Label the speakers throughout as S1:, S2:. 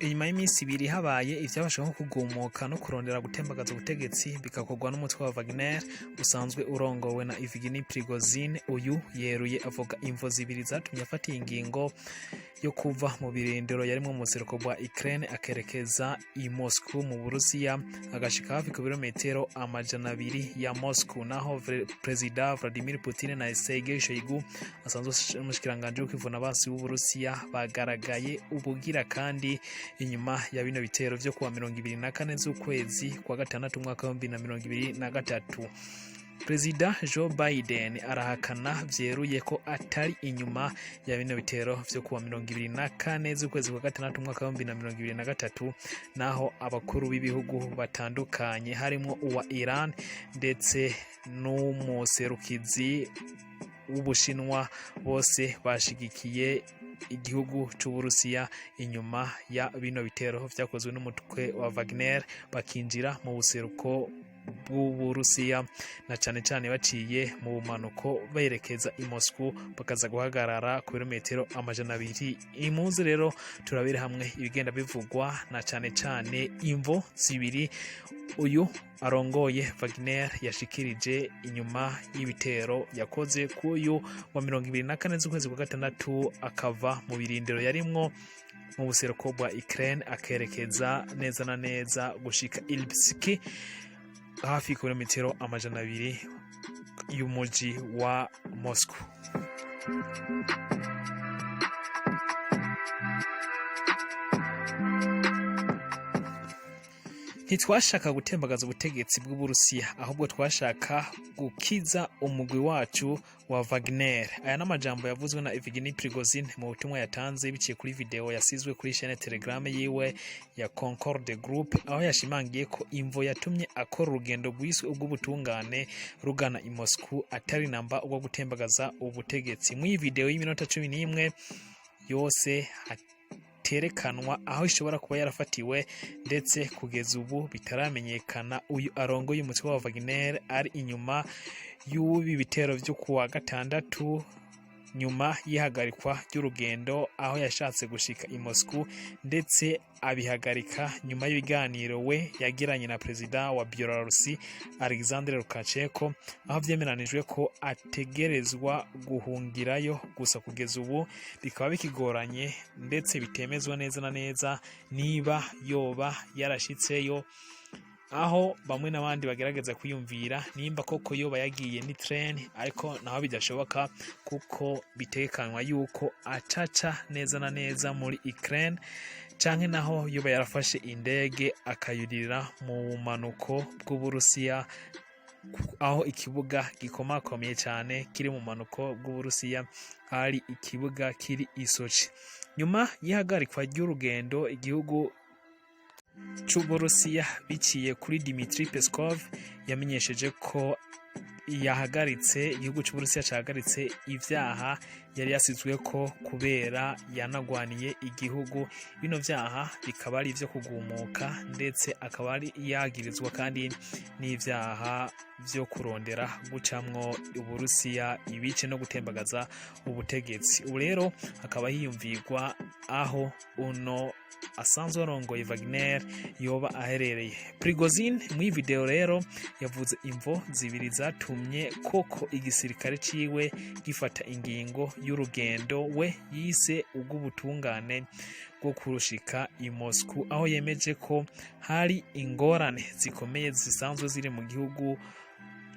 S1: Inyuma y'iminsi 2 habaye ivyabasha nko kugumuka no kurondera gutembagaza ubutegetsi bigakorwa n'umutwe wa Wagner usanzwe urongowe na Evgeny Prigozhin, uyu yeruye avuga imvo zibiri zatumye afata iyi ngingo yo kuva mu birindiro yarimwo mu buseruko bwa Ukraine akerekeza i Moscow mu Burusiya, agashika hafi ku birometero 200 ya Moscow, naho Perezida Vladimir Putin na Sergei Shoigu asanzwe umushikiranganji wo kwivuna abansi w'Uburusiya bagaragaye ubugira kandi inyuma ya bino bitero vyo kuwa 24 z'ukwezi kwa gatandatu umwaka wa 2023. Perezida Joe Biden arahakana vyeruye ko atari inyuma ya bino bitero vyo kuwa 24 z'ukwezi kwa gatandatu umwaka wa 2023, naho abakuru b'ibihugu batandukanye harimwo uwa Iran ndetse n'umuserukizi w'Ubushinwa bose bashigikiye igihugu c'Uburusiya inyuma ya bino bitero vyakozwe n'umutwe wa Wagner, bakinjira mu buseruko bw'Uburusiya na cane cane baciye mu bumanuko berekeza i Moscow, bakaza guhagarara ku birometero 200. Imuzi rero turabire hamwe ibigenda bivugwa na cane cane imvo zibiri uyu arongoye Wagner yashikirije inyuma y'ibitero yakoze kuyu wa 24 z'ukwezi kwa gatandatu, akava mu birindiro yarimwo mu buseruko bwa Ukraine akerekeza neza na neza gushika Ilpsk, hafi ku birometero 200 y'umuji wa Moscow. Ntitwashaka gutembagaza ubutegetsi bw'Uburusiya, ahubwo twashaka gukiza umugwi wacu wa Wagner. Aya n'amajambo yavuzwe na Evgeny Prigozhin mu butumwa yatanze biciye kuri video yasizwe kuri chaîne Telegram yiwe ya Concorde Group, aho yashimangiye ko imvo yatumye akora urugendo rwiswe ubw'ubutungane rugana i Moscow atari namba ubwo gutembagaza ubutegetsi. Muri iyi video y'iminota 11 yose haterekanwa aho ishobora kuba yarafatiwe, ndetse kugeza ubu bitaramenyekana uyu arongoye umutwe wa Wagner ari inyuma y'ubi bitero vyo kuwa gatandatu, nyuma y'ihagarikwa ry'urugendo aho yashatse gushika i Moscow, ndetse abihagarika nyuma y'ibiganiro we yagiranye na perezida wa Belarusi Alexander Lukashenko, aho vyemeranijwe ko ategerezwa guhungirayo. Gusa kugeza ubu bikaba bikigoranye ndetse bitemezwa neza na neza niba yoba yarashitseyo, aho bamwe n'abandi bagerageza kwiyumvira nimba koko yoba yagiye ni train, ariko naho bidashoboka kuko bitekanywa yuko acaca neza na neza muri Ukraine, canke naho yoba yarafashe indege akayurira mu bumanuko bw'Uburusiya, aho ikibuga gikomakomeye cyane kiri mu bumanuko bw'Uburusiya ari ikibuga kiri i Sochi. Nyuma y'ihagarikwa ry'urugendo, igihugu c'Uburusiya biciye kuri Dmitry Peskov yamenyesheje ko yahagaritse, igihugu c'Uburusiya cahagaritse ivyaha yari yasizwe ko kubera yanagwaniye igihugu. Bino vyaha bikaba ari ivyo kugumuka, ndetse akaba ari yagirizwa kandi n'ivyaha vyo kurondera gucamwo Uburusiya ibice no gutembagaza ubutegetsi. Ubu rero hakaba hiyumvirwa aho uno asanzwe arongoye Wagner yoba aherereye. Prigozhin muri video rero yavuze imvo zibiri zatumye koko igisirikare ciwe gifata ingingo y'urugendo we yise ubw'ubutungane bwo kurushika i Moscow, aho yemeje ko hari ingorane zikomeye zisanzwe ziri mu gihugu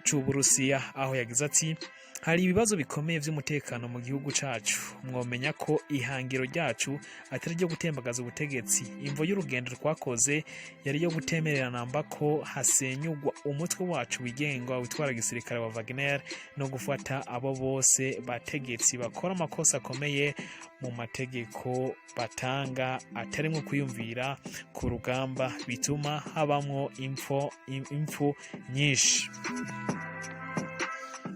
S1: c'Uburusiya, aho yagize ati: "Hari ibibazo bikomeye vy'umutekano mu gihugu cacu. Mwomenya ko ihangiro ryacu atari ryo gutembagaza ubutegetsi. Imvo y'urugendo twakoze yari yo gutemerera namba ko hasenyugwa umutwe wacu wigenga witwara gisirikare wa Wagner no gufata abo bose bategetsi bakora amakosa akomeye mu mategeko batanga atarimwo kwiyumvira ku rugamba, bituma habamwo impfu nyinshi."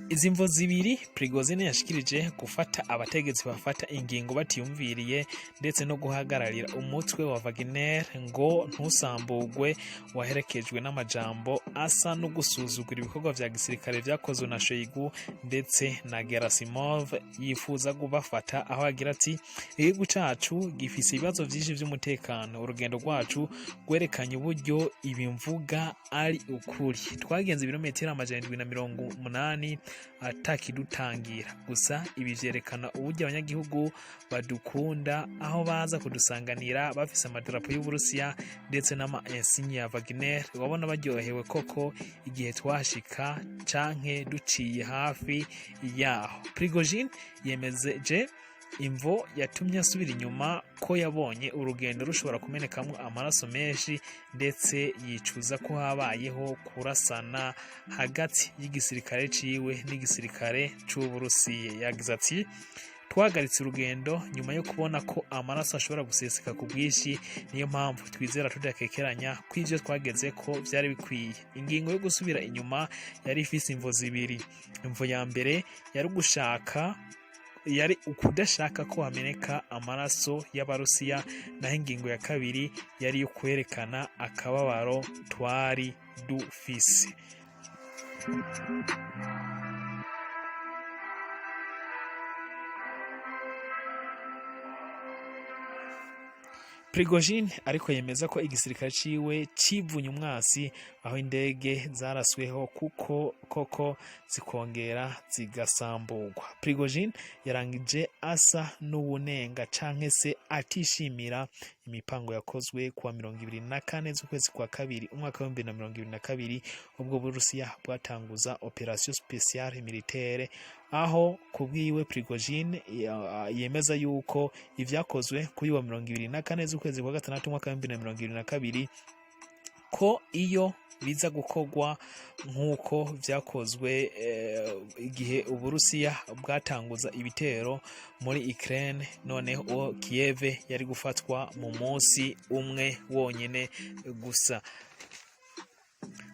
S1: Izi mvo zibiri Prigozhin yashikirije, gufata abategetsi bafata ingingo batiyumviriye ndetse no guhagararira umutwe wa Wagner ngo ntusambugwe, waherekejwe n'amajambo asa no gusuzugura ibikorwa vya gisirikare vyakozwe na Shoigu ndetse na Gerasimov yifuza kubafata, aho agira ati: "Igihugu cacu gifise ibibazo vyinshi vy'umutekano. Urugendo rwacu rwerekanye uburyo ibi mvuga ari ukuri. Twagenze ibirometero 780 atakidutangira gusa. Ibi vyerekana uburyo abanyagihugu badukunda, aho baza kudusanganira bafise amadarapo y'Uburusiya ndetse n'ama insigne ya Wagner. Wabona baryohewe koko igihe twashika canke duciye hafi yaho." Prigozhin yemezeje imvo yatumye asubira inyuma, ko yabonye urugendo rushobora kumenekamwo amaraso menshi, ndetse yicuza ko habayeho kurasana hagati y'igisirikare ciwe n'igisirikare c'Uburusiya. Yagize ati: "Twahagaritse urugendo nyuma yo kubona ko amaraso ashobora guseseka ku bwinshi. Niyo mpamvu twizera tudakekeranya ko ivyo twageze ko vyari bikwiye. Ingingo yo gusubira inyuma yari ifise imvo zibiri. Imvo ya mbere yari ukudashaka ko hameneka amaraso y'Abarusiya, naho ingingo ya kabiri yari iyo kwerekana akababaro twari dufise." Prigozhin ariko yemeza ko igisirikare ciwe civunye umwasi, aho indege zarasweho kuko koko zikongera zigasamburwa. Prigozhin yarangije asa n'uwunenga canke se atishimira imipango yakozwe kuwa 24 z'ukwezi kwa kabiri umwaka wa 2022, ubwo Burusiya bwatanguza opération spéciale militaire, aho kubwiwe Prigozhin yemeza yuko ivyakozwe kuri wa 24 z'ukwezi kwa gatandatu umwaka wa 2022, ko iyo biza gukorwa nk'uko vyakozwe igihe Uburusiya bwatanguza ibitero muri Ukraine, noneho Kiev yari gufatwa mu munsi umwe wonyene gusa.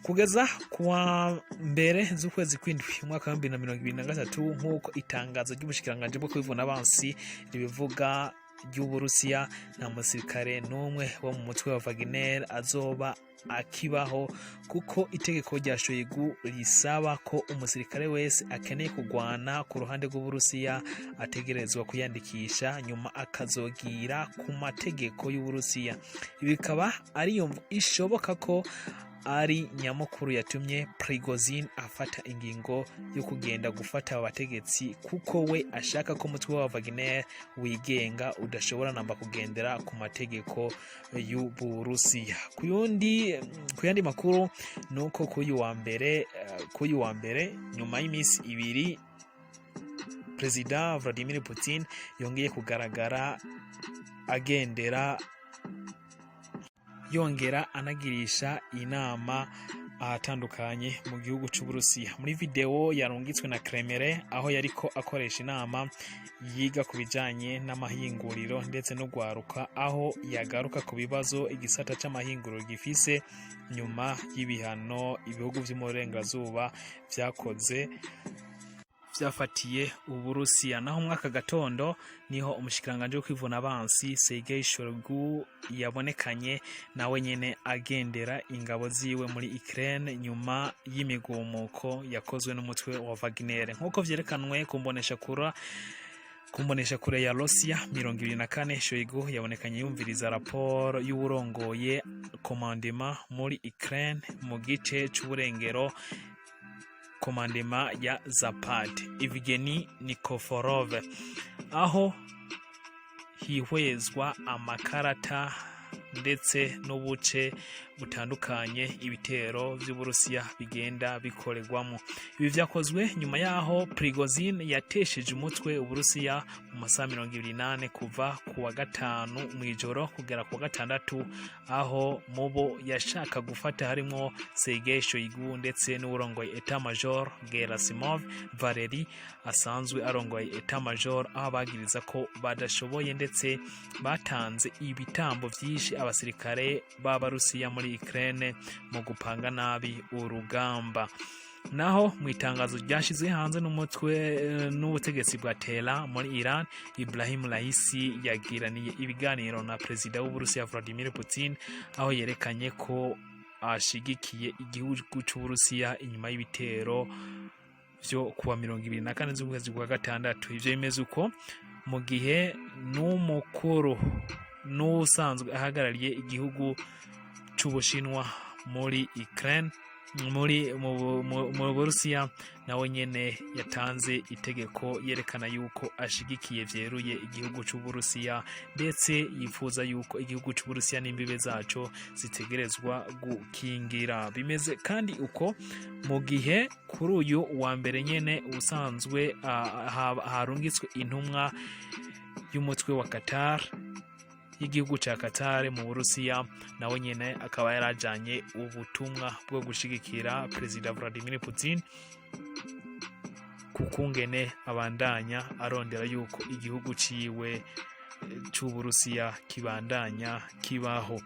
S1: Kugeza kuwa mbere z'ukwezi kw'indwi umwaka wa 2023, nk'uko itangazo ry'ubushikiranganji bwo kwivuna abansi ribivuga ry'Uburusiya, nta musirikare n'umwe wo mu mutwe wa Wagner azoba akibaho, kuko itegeko rya Shoigu risaba ko umusirikare wese akeneye kugwana ku ruhande rw'Uburusiya ategerezwa kwiyandikisha, nyuma akazogira ku mategeko y'Uburusiya. Ibi bikaba ariyo ishoboka ko ari nyamukuru yatumye Prigozhin afata ingingo yo kugenda gufata aba bategetsi, kuko we ashaka ko umutwe wa Wagner wigenga, udashobora namba kugendera ku mategeko y'Uburusiya. Ku yandi makuru nuko kuri uyu wa mbere, nyuma y'iminsi 2, Perezida Vladimir Putin yongeye kugaragara agendera, yongera anagirisha inama ahatandukanye mu gihugu c'Uburusiya. Muri video yarungitswe na Kremlin, aho yariko akoresha inama yiga ku bijanye n'amahinguriro ndetse no gwaruka, aho yagaruka ku bibazo igisata c'amahinguriro gifise nyuma y'ibihano ibihugu vy'umurengazuba vyakoze, vyafatiye Uburusiya. Naho mwaka gatondo niho umushikiranganje wo kwivuna abansi Sergei Shoigu yabonekanye nawe nyene agendera ingabo ziwe muri Ukraine nyuma y'imigumuko yakozwe n'umutwe wa Wagner, nk'uko vyerekanwe kumbonesha kure ya Rossiya 24. Shoigu yabonekanye yumviriza raporo y'uwurongoye commandement muri Ukraine mu gice c'uburengero, commandement ya Zapad, Evgeny Nikoforov, aho hihwezwa amakarata ndetse n'ubuce butandukanye ibitero vy'Uburusiya bigenda bikorerwamo. Ibi vyakozwe nyuma yaho Prigozhin yatesheje umutwe Uburusiya mu masaha 24 kuva ku wa gatanu mw'ijoro kugera ku wa gatandatu, aho mubo yashaka gufata harimwo Sergei Shoigu ndetse n'uwurongoye Etat Major Gerasimov Valery asanzwe arongoye Etat Major, aho abagiriza ko badashoboye ndetse batanze ibitambo vyinshi abasirikare b'Abarusiya muri Ukraine mu gupanga nabi urugamba. Naho mu itangazo ryashyizwe hanze n'umutwe n'ubutegetsi bwa Tehran muri Iran, Ibrahim Raisi yagiraniye ibiganiro na perezida w'Uburusiya Vladimir Putin, aho yerekanye ko ashigikiye igihugu c'Uburusiya inyuma y'ibitero vyo kuwa 24 z'ukwezi kwa gatandatu. Ivyo bimeze uko mu gihe n'umukuru n'usanzwe ahagarariye igihugu c'Ubushinwa muri Ukraine, muri mu Burusiya, nawe nyene yatanze itegeko yerekana yuko ashigikiye vyeruye igihugu c'Uburusiya, ndetse yifuza yuko igihugu c'Uburusiya n'imbibe zaco zitegerezwa gukingira. Bimeze kandi uko mu gihe kuri uyu wa mbere nyene ubusanzwe harungitswe intumwa y'umutwe wa Qatar, y'igihugu ca Qatar mu Burusiya, nawe nyene akaba yarajanye ubutumwa bwo gushigikira perezida Vladimir Putin kukungene abandanya arondera yuko igihugu ciwe c'Uburusiya kibandanya kibaho.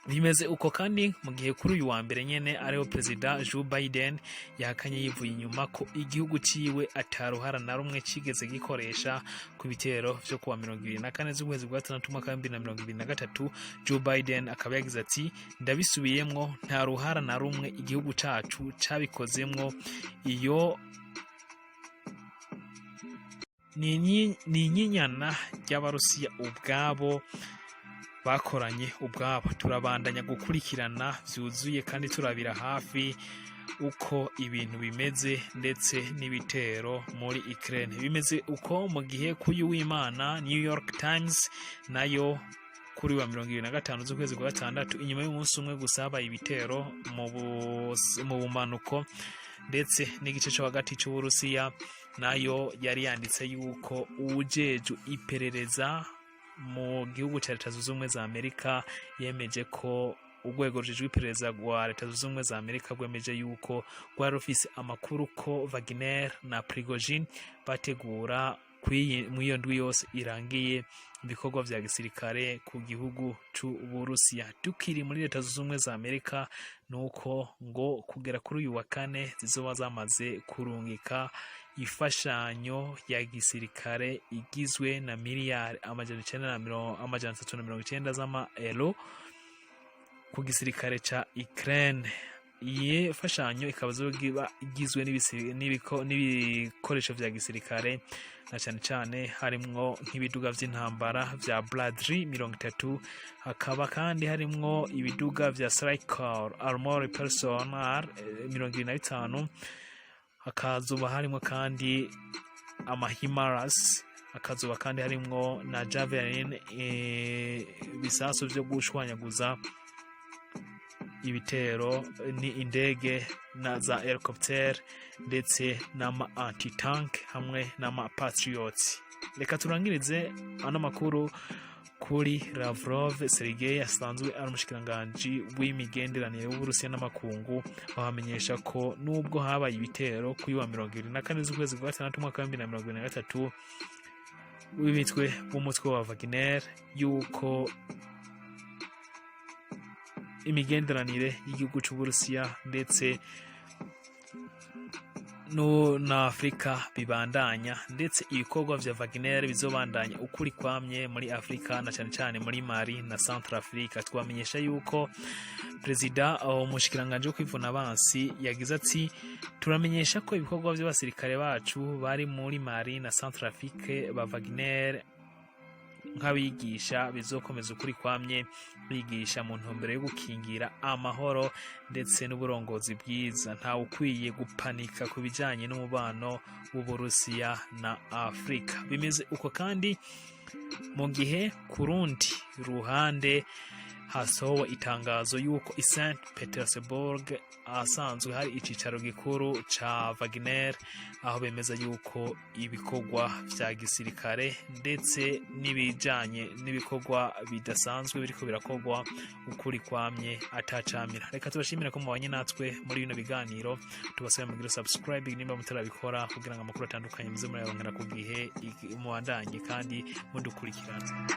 S1: Bimeze uko kandi mu gihe kuri uyu wa mbere nyene ariho perezida Joe Biden yahakanye yivuye inyuma ko igihugu ciwe ataruhara na rumwe cigeze gikoresha ku bitero vyo kuwa 24 z'ukwezi kwa gatandatu umwaka wa 2023. Joe Biden akaba yagize ati: "Ndabisubiyemwo, nta ruhara na rumwe igihugu cacu cabikozemwo. Iyo ni inyinyana ry'Abarusiya ubwabo bakoranye ubwabo. Turabandanya gukurikirana vyuzuye kandi turabira hafi uko ibintu bimeze ndetse n'ibitero muri Ukraine." Bimeze uko mu gihe k'uyu w'Imana New York Times nayo kuri wa 25 z'ukwezi kwa gatandatu, inyuma y'umunsi umwe gusa habaye ibitero mu bumanuko ndetse n'igice cyo hagati c'Uburusiya, nayo yari yanditse yuko uwujejwe iperereza mu gihugu ca Leta Zunze Ubumwe za Amerika yemeje ko urwego rujejwe iperereza rwa Leta Zunze Ubumwe za Amerika rwemeje yuko rwari rufise amakuru ko Wagner na Prigozhin bategura mw'iyo ndwi yose irangiye ibikorwa vya gisirikare ku gihugu c'Uburusiya. Tukiri muri Leta Zunze Ubumwe za Amerika, nuko ngo kugera kuri uyu wa kane zizoba zamaze kurungika imfashanyo ya gisirikare igizwe na miliyari 900 na 390 z'amaero ku gisirikare ca Ukraine. Iyi mfashanyo ikaba izoba igizwe n'ibikoresho vya gisirikare, na cane cane harimwo nk'ibiduga vy'intambara vya Bradley 30, hakaba kandi harimwo ibiduga vya Stryker Armored Personnel 25, hakazoba harimwo kandi ama HIMARS, hakazoba kandi harimwo na Javelin, ibisasu vyo gushwanyaguza ibitero, ni indege na za helicopter, ndetse n'ama anti-tank hamwe n'ama Patriots. Reka turangirize ano makuru kuri Lavrov Sergei, asanzwe ari umushikiranganji w'imigenderanire w'Uburusiya n'amakungu, bahamenyesha ko nubwo habaye ibitero kuri wa 24 z'ukwezi kwa gatandatu umwaka wa 2023 w'imitwe w'umutwe wa Wagner, yuko imigenderanire y'igihugu c'Uburusiya ndetse no na Afrika bibandanya, ndetse ibikorwa vya Wagner bizobandanya ukuri kwamye muri Afrika, na cane cane muri Mali na Centrafrique. Twamenyesha yuko perezida, umushikiranganje wo kwivuna abansi, yagize ati: "Turamenyesha ko ibikorwa by'abasirikare bacu bari muri Mali na Centrafrique ba Wagner nk'abigisha bizokomeza ukuri kwamye, bigisha mu ntumbero yo gukingira amahoro ndetse n'uburongozi bwiza. Ntawe ukwiye gupanika ku bijyanye n'umubano w'Uburusiya na Afurika." Bimeze uko kandi mu gihe ku rundi ruhande hasohowe itangazo y'uko i St Petersburg, ahasanzwe hari icicaro gikuru ca Wagner, aho bemeza yuko ibikorwa vya gisirikare ndetse n'ibijanye n'ibikorwa bidasanzwe biriko birakorwa ukuri kwamye atacamira. Reka tubashimira ko mubanye natwe muri bino biganiro, tubasaba mugire subscribe nimba mutarabikora, kugira ngo amakuru atandukanye muze murayaronkera ku gihe, mubandanye kandi mudukurikirana.